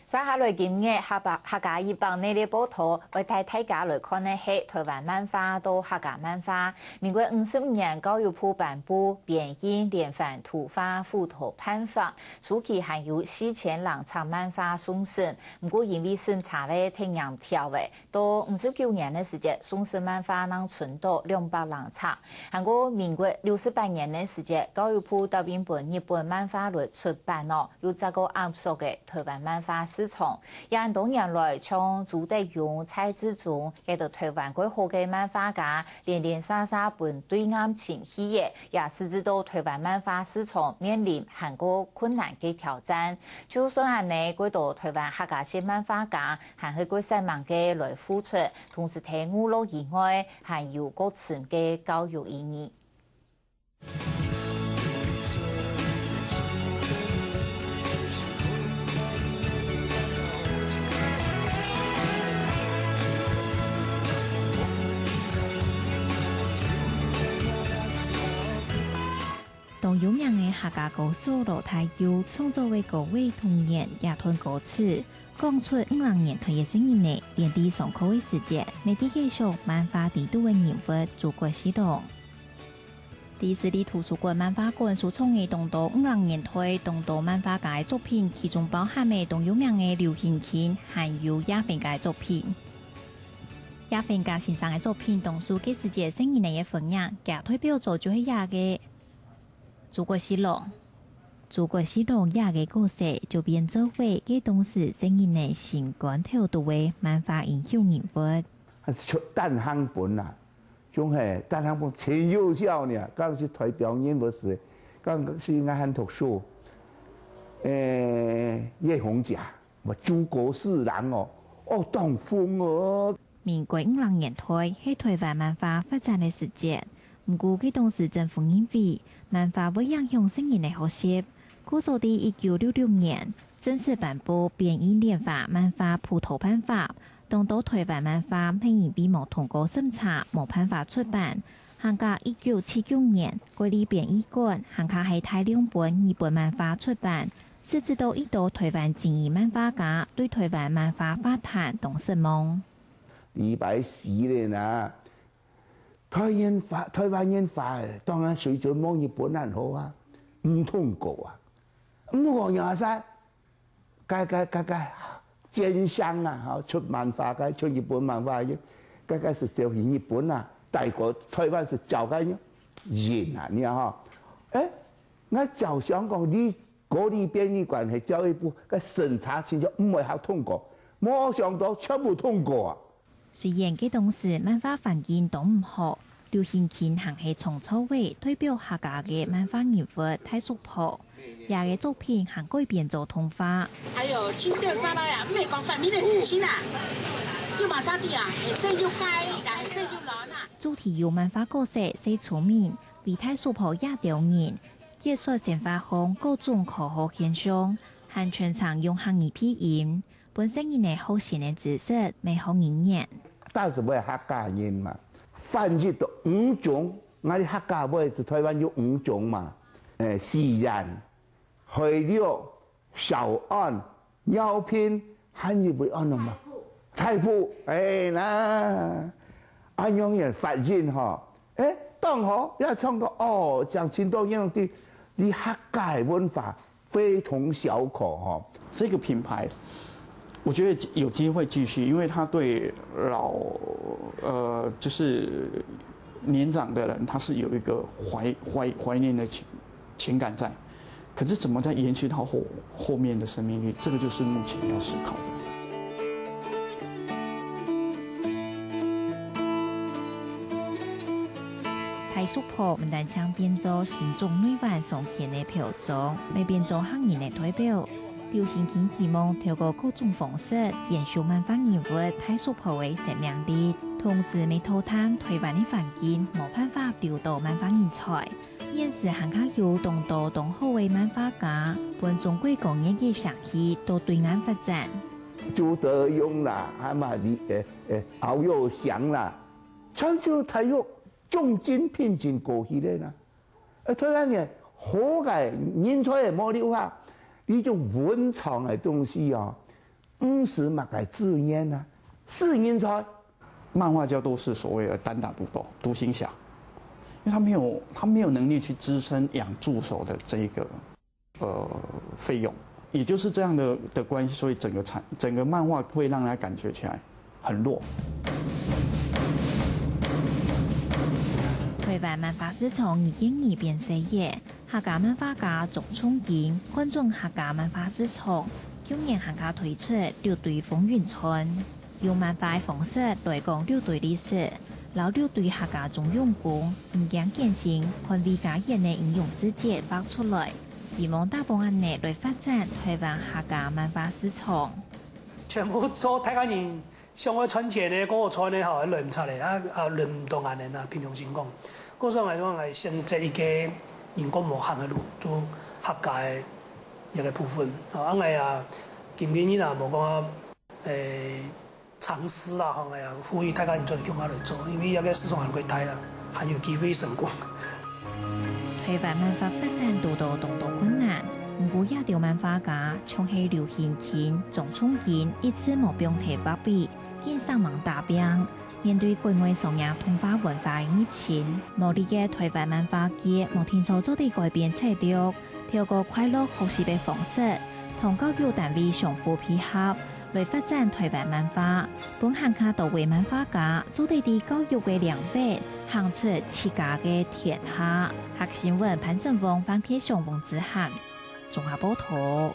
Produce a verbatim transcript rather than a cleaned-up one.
接下來今日客家客家一百年个報導，愛帶大家來看个係台灣漫畫到客家漫畫。民國五十五年教育部頒布編印連環圖畫輔導辦法，初期還有四千零冊漫畫送審，毋過因為審查个忒嚴條了，到五十九年个時節，送審漫畫正存到兩百零冊。還過民國六十八年个時節，教育部答應分日本漫畫來出版哦，又再過壓縮个台灣漫畫市場。也恁多年來，像朱德庸、蔡志忠，這兜台灣蓋好个漫畫家，連連續續分對岸尋去了，也使得到台灣漫畫市場面臨還過困難个挑戰。就算恁呢，蓋多台灣客家式漫畫家，還係蓋煞猛个來付出，同時在娛樂以外，還有各層个教育意義。 當有名个客家歌手羅大佑創作个歌仔、童謠這段歌詞，講出五零年代个細人仔，連在上課个時節，乜在該想漫畫裡肚个人物諸葛四郎。在市立圖書館漫畫館收藏个當多五零年代當多漫畫家个作品，其中包含个當有名个流行琴，還有葉芬家个作品。葉芬家先生个作品當受該時節細人仔个歡迎，佢代表作就係這个。 諸葛四郎。諸葛四郎這个角色就變做係該當時細人仔心肝頭肚个漫畫英雄人物。啊，像單行本啊，像係單行本陳幼孝呢，剛去代表人物時，剛去𠊎還讀書，誒，葉宏甲，麼諸葛四郎哦，哦，當紅哦。 民國五零年代係台灣漫畫發展个時節，毋過該當時政府認為，漫畫會影響細人仔个學習，故所在一九六六年正式頒布編印連環漫畫輔導辦法，當多台灣漫畫係因為無通過審查，無辦法出版。還過一九七九年，國立編譯館還較係大量分日本漫畫出版，使得到一兜台灣精英漫畫家對台灣漫畫畫壇當失望。 李白死了啊，台灣話，台灣人話，當然水準無日本人好啊，毋通過啊，毋過仰般，該該該該奸商啊，吼，出漫畫个，出日本漫畫个，該該係走去日本啊，大過台灣係走个人啊，你看吼，誒，𠊎照想講，你 國立編譯館係教育部个審查程序毋會好通過，無想到全部通過啊！雖然該當時漫畫環境當毋好，流行琴還係創造个代表客家个漫畫人物大叔婆，佢个作品還改編做動畫。還有清掉沙拉呀，毋係講發明个事情啊，又馬上地啊，係生又該，也係生又難啊。主題有漫畫角色細聰明，為大叔婆這兜人， 解說生活項各種科學現象，還全程用客語配音，分細人仔學新个知識，乜學語言。大叔婆客家人嘛，翻譯到五種，𠊎兜客家話係台灣有五種嘛，誒，四縣、海陸、詔安、饒平， 還有一位安到麼个？大埔，哎啦，恁樣个發音吼，哎，當好，也唱歌哦，講盡多樣个，你客家个文化非同小可吼。這個品牌，我覺得有機會繼續，因為它對老，呃，就是年長的人，他是有一個懷，懷，懷念的情，情感在。 可是怎麼再延續到後，後面的生命力，這個就是目前要思考的。大叔婆毋單淨變做新竹內灣商圈个標章，乜變做客人个代表。流行琴希望透過各種方式延續漫畫人物大叔婆个生命力，同時乜討談台灣个環境無辦法留到漫畫人才。 現時還較有當多當好个漫畫家，分中國工業个聲氣到對岸發展。朱德庸啦，還有李，誒，誒，敖幼祥啦，全就大陸重金聘請過去个啦。呃，台灣人好个人才也無留下，這種文創个東西哦，毋使麼个資源啊，私人財。漫畫家都是所謂的單打獨鬥、獨行俠，因為他沒有他沒有能力去支撐養助手的這一個呃費用，也就是這樣的的關係，所以整個產整個漫畫會讓人家感覺起來很弱。台灣漫畫市場已經二變四个，客家漫畫家鍾仲景看準客家漫畫市場，舊年還加推出六堆風雲傳，用漫畫个方式來講六堆歷史，摎六堆客家忠勇公、毋驚艱辛、捍衛家園个英勇事蹟畫出來，希望打幫恁呢來發展台灣客家漫畫市場。全部做大家人 想愛賺錢个，个好賺个吼，來毋掣个，啊啊輪毋到恁呢啦，憑良心講。故所𠊎講𠊎選擇一个人工無限个路，做客家个一个部分。啊，𠊎啊，今晡日啊，無講啊，誒，嘗試啦，吼，𠊎啊，呼籲大家人做共下來做，因為這个市場還過大啦，還有機會成功。台灣漫畫發展堵到當多困難，毋過這兜漫畫家，像係劉興欽、鍾仲景，一直無放忒畫筆， 緊煞猛打拚。面對國外商業同化文化个入侵，無力个台灣漫畫界無定著做得改變策略，透過快樂學習个方式，同教育單位相互配合，來發展台灣漫畫，分還較多位漫畫家做得在教育个領域行出自家个天下。客新聞潘勝旺、范佩雄、翁子涵綜合報導。